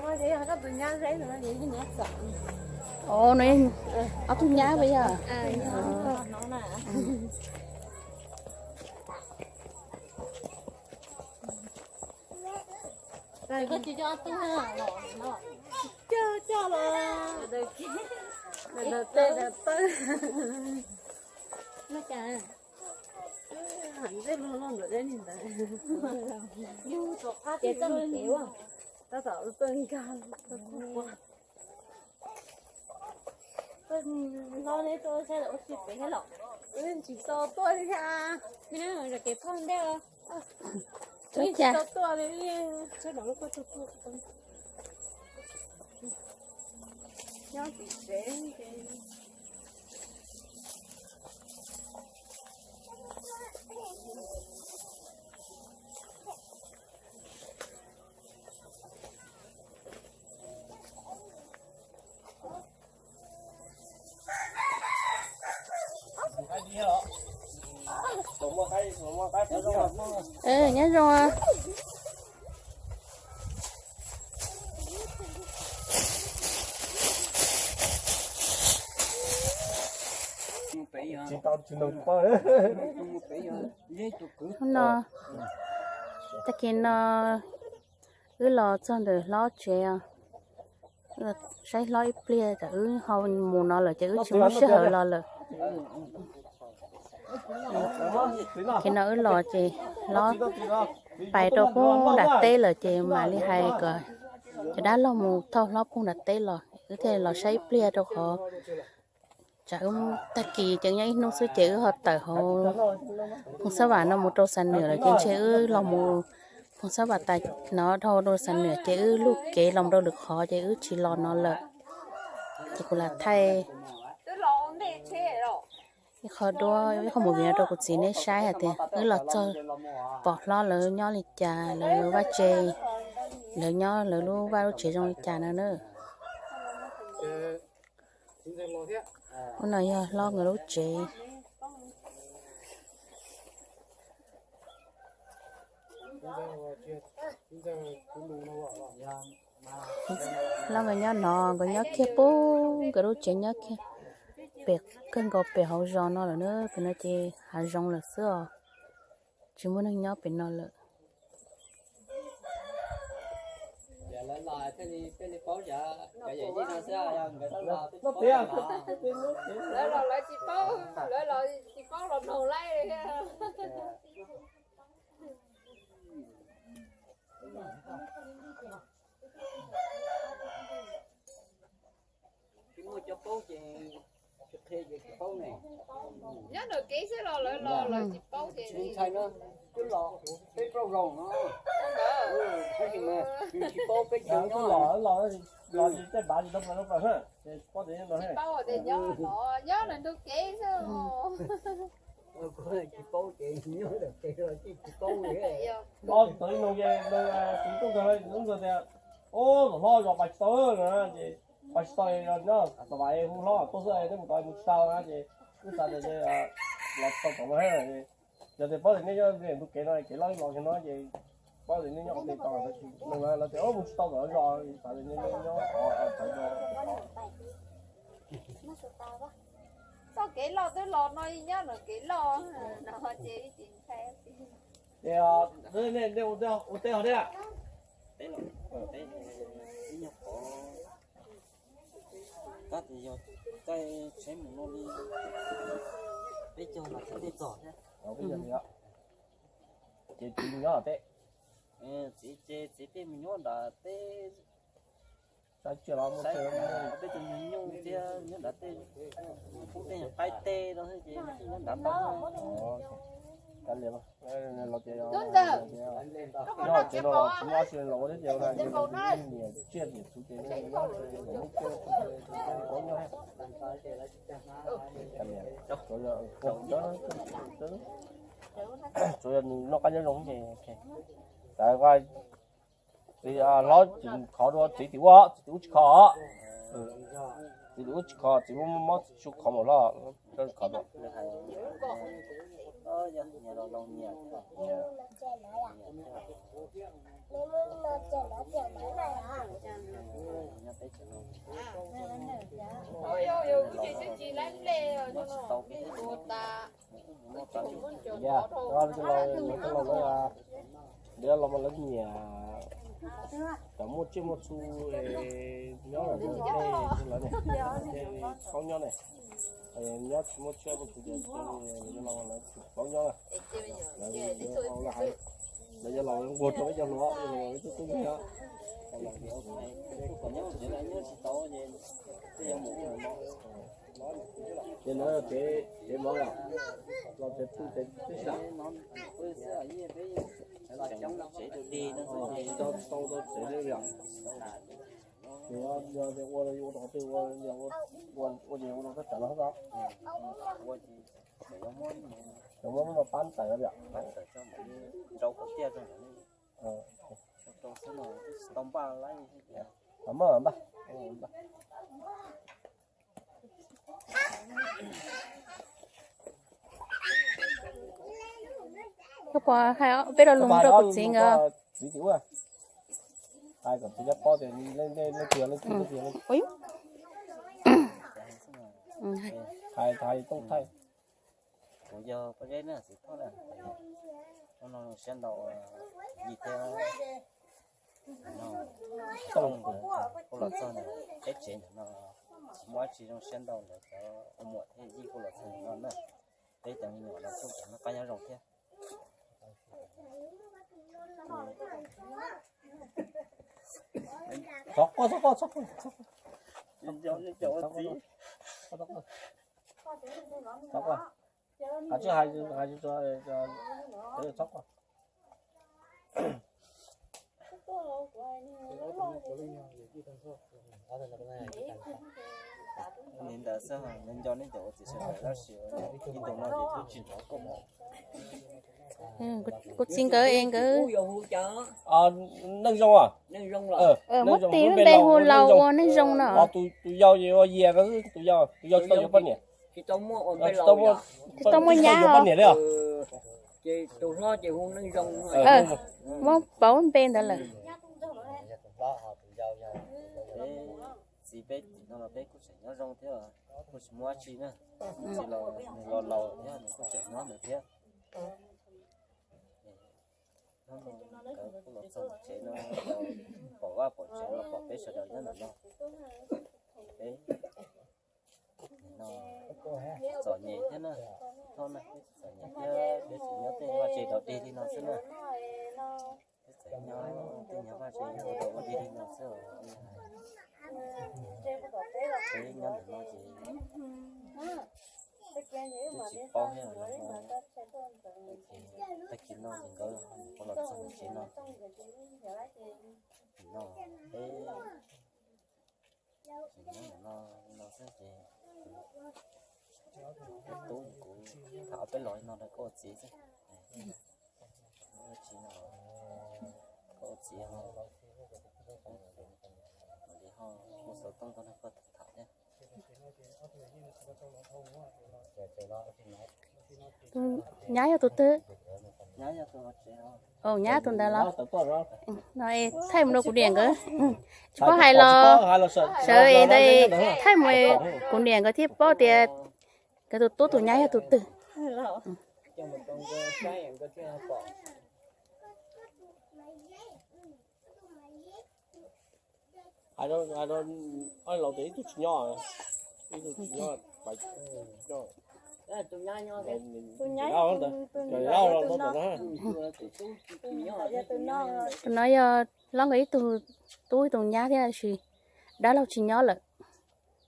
Ov, no ob tug nyab puas yog? Koj tsis coj ob tug na, coj coj los. Daws tes daws taw. Ntej luag luag ntawm deb li ntawd. Ces txoj kev ua tab tom tuaj nkag. Hlob neb tuaj saib ua si pem thiab los? Tsis tau tuaj li thiab. Neb los kev phauj ntej os. Tsis tau tuaj li. Nyob tim tsev. Nyob zoo. Hnub no, tag kis no wb los txog ntawm hlob tsev os. Saib hlob ib pliag, wb ho mus no lawm ces wb tsis muaj sij hawm los lawm. Ces no wb los ces hlob pais rau puag nram teb lawm ces mam li hais kom cov dab laug mus thauj hlob puag nram teb los, wb thiaj los saib ib pliag rau qhov tsam wb tag kis ces nyob ib hnub xwb ces wb ho tawm hauv Phoos Xab Vam no mus rau Xam Nwam lawm ces ntshe wb los mus Phoos Xab Vam tas no dhau rau Xam Nwam ces wb lub kev los rau lwm qhov ces wb tsis los no lawm. Ces kuv lam thaij ib qho duab, ib qho movie no rau kuv txiv neb saib hais tias wb los txog pom hlob lawv nyob li cas, lawv vaj tse, lawv nyob lawv lub vaj lub tsev zoo li cas no na. Ub, no yog hlob nkawd lub tsev. Hlob nkawd nyob no, nkawd nyob kiag puag nkawd lub tsev nyob kiag pem, kawg nkaus pem hauv zos no lawm na. Pem no ces hav zoov lawm xwb os, tsis muaj neeg nyob pem no lawm. Lawv los lawv tsis paub, lawv los tsis paub los noog laij li thiab. Tsis muaj cov paub ces tsis qhia ces tsis paub ne. Nyob nram kev xwb los lawv los lawv tsis paub ces tsis ntshai no. Twb los peb plaub zaug no. Tab sis mas nws tsis paub peb caug nyob. Tsis paub tias nyob no, nyob nram ntug kev xwb. Tsis paub ces nyob nram kev los tsis paub li. Txiv tuaj nrog lub ntxawg tias, ub, zaum hlob zos pais tsis tau no ces pais tsis tau, nyob tom vam hu hlob tuaj xwb, neb mus tod mus tsis tau na ces wb xav tias los tsis tau tom no thiab. Yog tias paub tias neb nyob ntug kev no kev loj los no ces paub tias neb nyob qhov twg tau, tab sis no lawv tias mus tsis tau tom zos, xav tias neb nyob qhov tod. Txoj kev loj twb los no nyob nram kev loj no ces ntshai. Ces nej ua teb hov thiab? Tab sis yog caij tsheb mus no li peb caug los txog thiab. Ces txiv nyob teb. Txiv ces txiv tej mus nyob nram teb. Saib tsis los peb tus nyuag nyuj thiab nyob nram tej, pub tej nyuag qaib teb rau xwb ces nyob nram ntau. Tub ntawd, koj puas noj txiv qaub? Txiv qaub na, txiv qaub na. Tsuas yog nws noj qab nyob zoo ces txiv hlob tsis khov dua, txiv tim ub, txiv tim ub tsis khov. Txiv tim ub tsis khov, txiv muab mob tsis khov mus hlob. Khov dua. Cov laus, cov laus lawv, lawv los mas lawv nyiam cov muaj tsiaj muaj txhu nyob lawm, lawv paub nyob ne. Nyob tsis muaj tsiaj muaj txhu ces lawv tsis paub nyob na. Lawv, lawv yuav los nquag rau peb cov hluas, peb tub tub ntxawg. Ces lawv tsev, tsev mov los, los tsev twg tsev twg xwb. Tsev tau tau tsev li yom. Yog ua, ua rau qhov twg, ua, ua ces ua rau koj tawm los tau. Cov muab no pab tawm yom. Tau npaj, npaj. Koj puas hais ob peb lo lus rau kuv txiv nkawd? Txiv tsis ua. Hais kom txiv nkawd paub tias leej twg leej twg leej twg. Hais, hais tooj thaij. Kuv yog Paj Zeb na, txiv Thoj na. Hnub no zoo siab ntau, yij thiab Tooj nkawd kuj los txog ntawm peb tsev ntawm no, tsis muaj dab tsi, zoo siab ntau ntawm cov ua muam thiab yij kuj los txog ntawm no na. Peb cov me nyuam los kuj cov noj qab nyob zoo thiab. Txhob quaj, txhob quaj, txhob quaj, txhob quaj. Txhob quaj. Txhob quaj. Hais tsis hais, hais tsis txhob quaj. Li ntawd xwb, nco nej cov ua txiv sawv daws tab sis ib tug no ces twb tsis hnov koj mov. Kuv txiv nkawd es nkawd Neej Zoo, muab tis lub npe hu Laus ua Neej Zoo no. Tus yau ces ua Yias, tus yau, tus yau tsis tau yuav poj niam, tsis tau muaj nyab, yuav poj niam li os. Muab pauv lub npe ntawd lawm. Txiv peb tim no los peb kuj tseem nyob zoo thiab, kuj tsis muaj dab tsi na. Txiv los, nws los laus thiab nws kuj tseem nyob ntawd thiab. Hnub no nkawd kuj los txog tsev no, los pom vaj pom tsev, los pom peb sawv daws nyob ntawm no. Peb no txom nyem thiab na, Thoj na, peb txom nyem thiab, peb tseem nyob tej vaj tse dog dig li no xwb na. Peb tseem nyob tej nyuag vaj tse ua dog ua dig li no xwb. Peb nyob ntawm no ces twb tsis paub thiab, tag kis no ces nkawd ho los txog tsev no. No peb tseem nyob ntawm no, no xwb ces kuv tub kuv tham ob peb los li no rau koj ua txiv xwb. Tsis no, koj ua txiv ho, ho mus xov tooj tuaj nrog koj tham thiab. Nyab yog tus twg? Nyab tus ntawd los? No es thaij mus rau kuv niam nkawd. Tsis paub hais los sawv es ntawd, thaij mus kuv niam nkawd thiaj paub tias nkawd tus tub tus nyab yog tus twg. Hais rau, hais rau ob laus tias ib tug tsis nyob, ib tug tsis nyob, tus no yog hlob nkawd ib tug tub ib tug nyab thiab, tab sis dab laug tsis nyob lawm,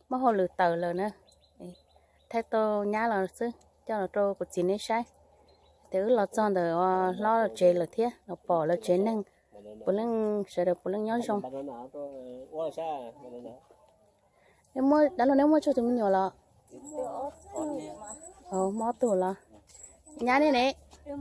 muab hauj lwm tawm lawm na. Thaij tau nyab los xwb, coj los rau kuv txiv neb saib. Tias wb los txog ntawm hlob lawv tsev lawm thiab los pom lawv tsev neeg, puav leej sawv daws puav leej nyob zoo. Dab laug neb muaj tsawg tus me nyuam los? Muaj ob tug los? Nyab nej ne? Dab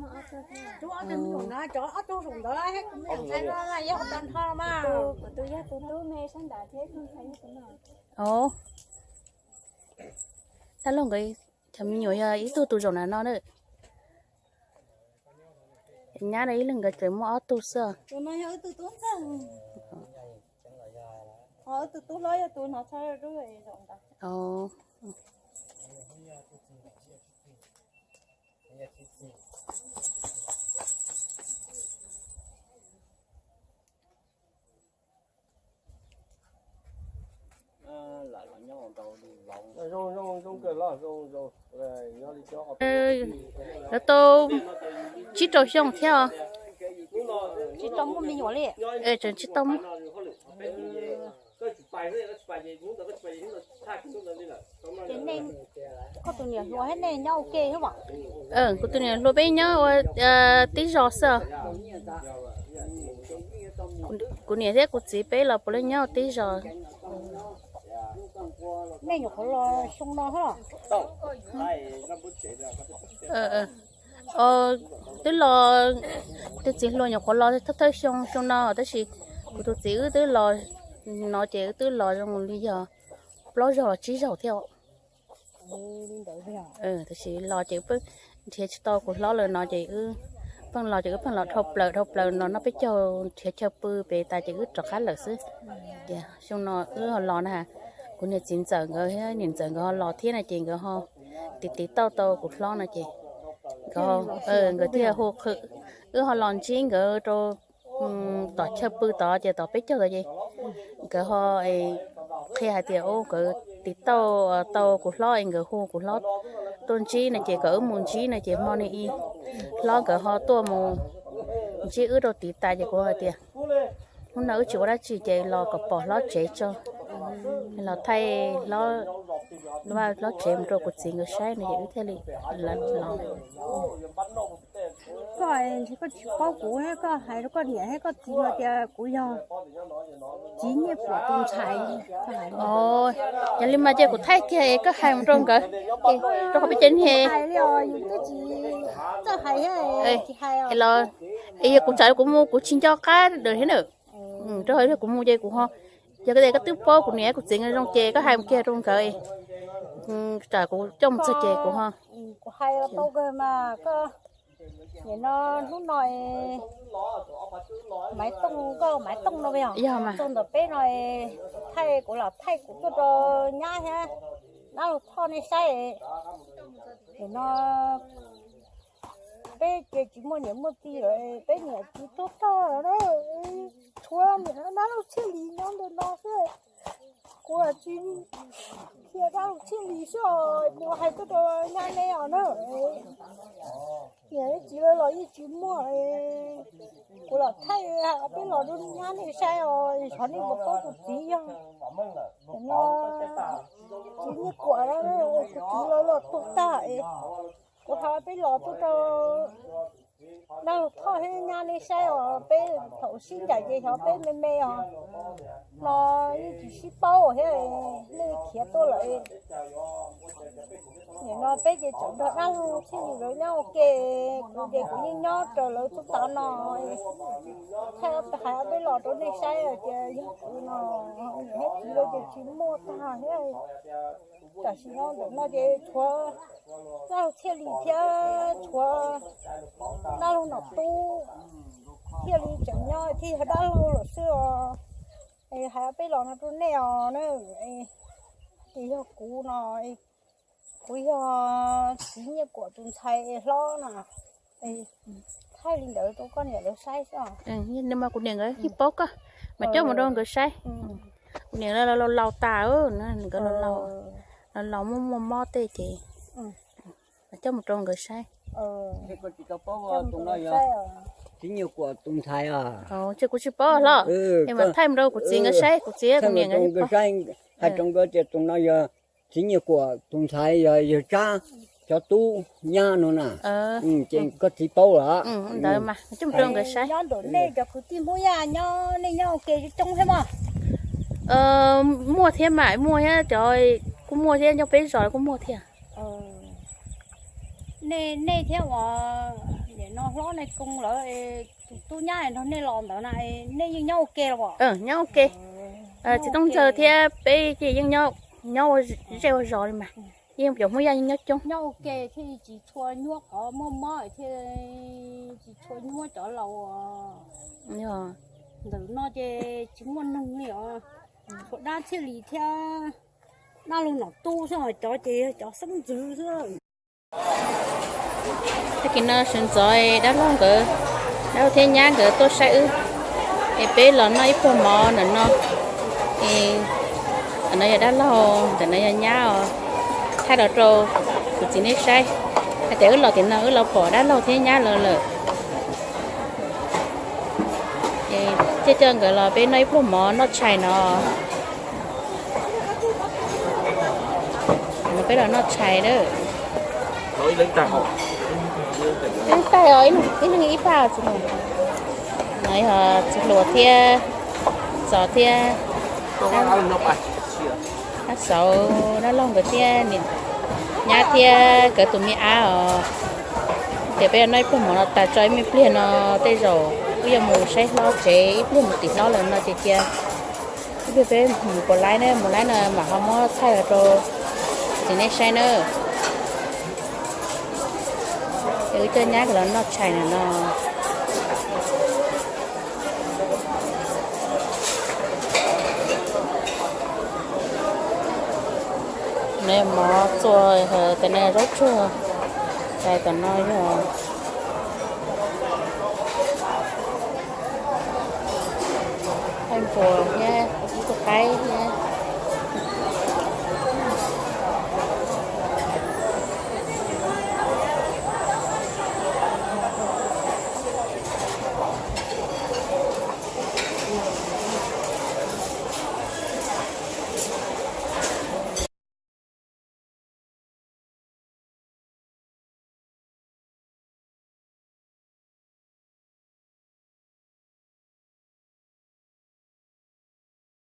laug nkawd cov me nyuam yog ib tug tus zaum ntawm no na. Nyab no ib leeg nkawd tseem muaj ob tug xwb. Lawv tau tsib rau xyoo thiab os. Tsis tau muaj me nyuam li. Tseem tsis tau muaj. Koj tus niam hluas thiab nej nyob ua ke thiab os? Kuv tus niam hluas peb nyob ua tib zos xwb. Kuv niam thiab kuv txiv peb los puav leej nyob ua tib zos. Nej nyuam qhuav los xyoo no thiab? Twb los, tus txiv hluas nyuam qhuav los thawj thawj xyoo, xyoo no, tab sis kuv tus txiv wb twb los no ces wb twb los zoo li yog plaub zaug los tsib zaug thiab. Tab sis los ces pheej nrhiav tsis tau kuv hlob lawm no ces wb pheej los ces wb pheej los dhau plaws dhau plaws los noj peb caug nrhiav chaw pw pem tas ces wb rov qab lawm xwb. Ces xyoo no wb ho los na, kuv niam txiv ntxawm nkawd thiab niam ntxawm nkawd ho los thiab no ces nkawd ho tiv tiv tauj tau kuv hlob no ces nkawd thiaj hu qhwv, wb ho los ntsib nkawd rau tom chaw pw tod ces tom peb caug tod ces nkawd ho qhia hais tias nkawd tiv tauj tau kuv hlob es nkawd hu kuv hlob tuaj ntsib no ces kom wb mus ntsib no ces hmo no ib hlob nkawd ho tuaj mus ntsib wb rau tid tas ces kuv hais tias hnub no wb tsis ua dab tsi ces los kom pom hlob tsev tso, los thaij hlob, hlob tsev mus rau kuv txiv nkawd saib no ces wb thiaj li los. Koj ntshe koj tsis paub kuv thiab koj hais rau koj niam thiab koj txiv hais tias kuv yog Txiv Nyiaj Kuam tus ntxhais. Yog li mas ces kuv thaij kiag es koj hais mus rau nkawd, rau qhov peb cov niag hais li os, yus twb tsis txawj hais thiab, tsis hais os. Los, es yog kuv tsam kuv mus kuv tsis nco qab lawm thiab na. Rau qhov kuv mus ces kuv ho, yog koj tias koj twb paub kuv niam kuv txiv nkawd zoo ces koj hais mus kiag rau nkawd, tsam kuv coj mus txog ces kuv ho. Kuv hais tau kawg mas koj, nim no hnub no Maiv Tooj, nkauj Maiv Tooj no yog txog ntawm peb no, thaij kuv los thaij kuv tuaj rau nyab thiab dab laug Thoj nej saib. Nim no peb ces tsis muaj niam muaj txiv lawm, peb niam txiv tuag tag lawm na, tshuav niam dab laug Txhiaj Lis nyob ntawm no xwb. Kuv tsis qhia dab laug Txhiaj Lis xwb os, kuv hais tuaj rau nyab nej os na. Niam txiv lawv los yeej tsis muaj, kuv los thaij peb los rau nyab nej saib os, xyov nej puas paub kuv txiv yog no, Txiv Nyiaj Kuam, kuv txiv lawv los tuag tag es kuv hais peb los tuaj rau dab laug Thoj thiab nyab nej saib os, peb thaum sib ncaim ces xyov peb me me os, no yeej tsis sib paub thiab, nej khiav tuaj lawm. Nim no peb ces tseem nrog dab laug Txhiaj Lis lawv nyob ua ke, kuv ces kuv yeej nyob raws lawv txoj tav no, thaij hais peb los rau nej saib tias yog kuv no, niam thiab txiv lawv ces tsis muaj tag thiab. Tam sim no ntawm no ces tshuav dab laug Txhiaj Lis thiab tshuav dab laug Nom Tub thiaj li tseem nyob thiaj yog dab laug lawm xwb os. Es hais peb los no rau nej os na, ces yog kuv no, kuv yog Txiv Nyiaj Kuam tus ntxhais hlob na, thaij li ntawd rau koj niam lawv saib xwb. Kuv niam nkawd yeej paub koj, mas coj mus rau nkawd saib. Kuv niam laus laus tas, nkawd laus laus muaj muaj mob tej ces mas coj mus rau nkawd saib. Txiv Nyiaj Kuam tus ntxhais os. Ces kuv tsis paub hlo, es mas thaij mus rau kuv txiv nkawd saib, kuv txiv kuv niam nkawd saib, hais rau nkawd tias tus no yog Txiv Nyiaj Kuam tus ntxhais, yog yawg Tsab cov tub nyab no na. Ces koj txiv paub lawm. Ntawd mas coj mus rau nkawd saib. Nyob ntawm nej cov kwv tij Hmoob Yaj nyob, nej nyob ua ke coob thiab mas? Muaj thiab mas, muaj thiab, cov kuj muaj thiab, nyob peb zos kuj muaj thiab. Nej, nej thiab uas nim no hlob nej koos lawv, tus tub nyab nrog nej los ntawd na, nej yeej nyob ua ke los? Nyob ua ke. Txiv Tooj Ntxawg thiab peb ces yeej nyob ua zej ua zos li mas, yeej cov Hmoob Yaj yeej nyob coob. Nyob ua ke thiaj tsis tshua nyuaj qhov muaj mob thiaj tsis tshua nyuaj cov laus. Ntawm no ces tsis muaj neeg li os, tshuav dab Txhiaj Lis thiab dab laug Nom Tub xwb, cov ces yog cov xeeb ntxwv xwb. Tag kis no sawv ntxov dab laug nkawd, dab laug thiab nyab nkawd tuaj saib wb, es peb los noj ib pluag mov ntawm no. Ntawm no yog dab laug, ntawm no yog nyab os. Thaij los rau kuv txiv nej saib, hais tias wb los tim no wb los pom dab laug thiab nyab lawv lawm. Ces coj nkawd los peb noj ib pluag mov noj tshais no. Peb los noj tshais na. Ib leeg ib paj, txiv hluas thiab, Txos thiab, Dab Xauv, dab laug nkawd thiab, nyab thiab nkawd tus me ab os. Ces peb noj ib pluag mov no tas tso ib me pliag no, tej zaum wb yuav mus saib hlob tsev, ib pliag mus tim hlob lawm no ces cia ib pliag peb mus pov laib na, mus laib no mam ho muab thaij los rau txiv nej saib na. Ces wb coj nyab nkawd los noj tshais ntawm no. No yog mov txua, tam no zaub tsuag, cais tom no yog qaij npua thiab ib tug qaib thiab.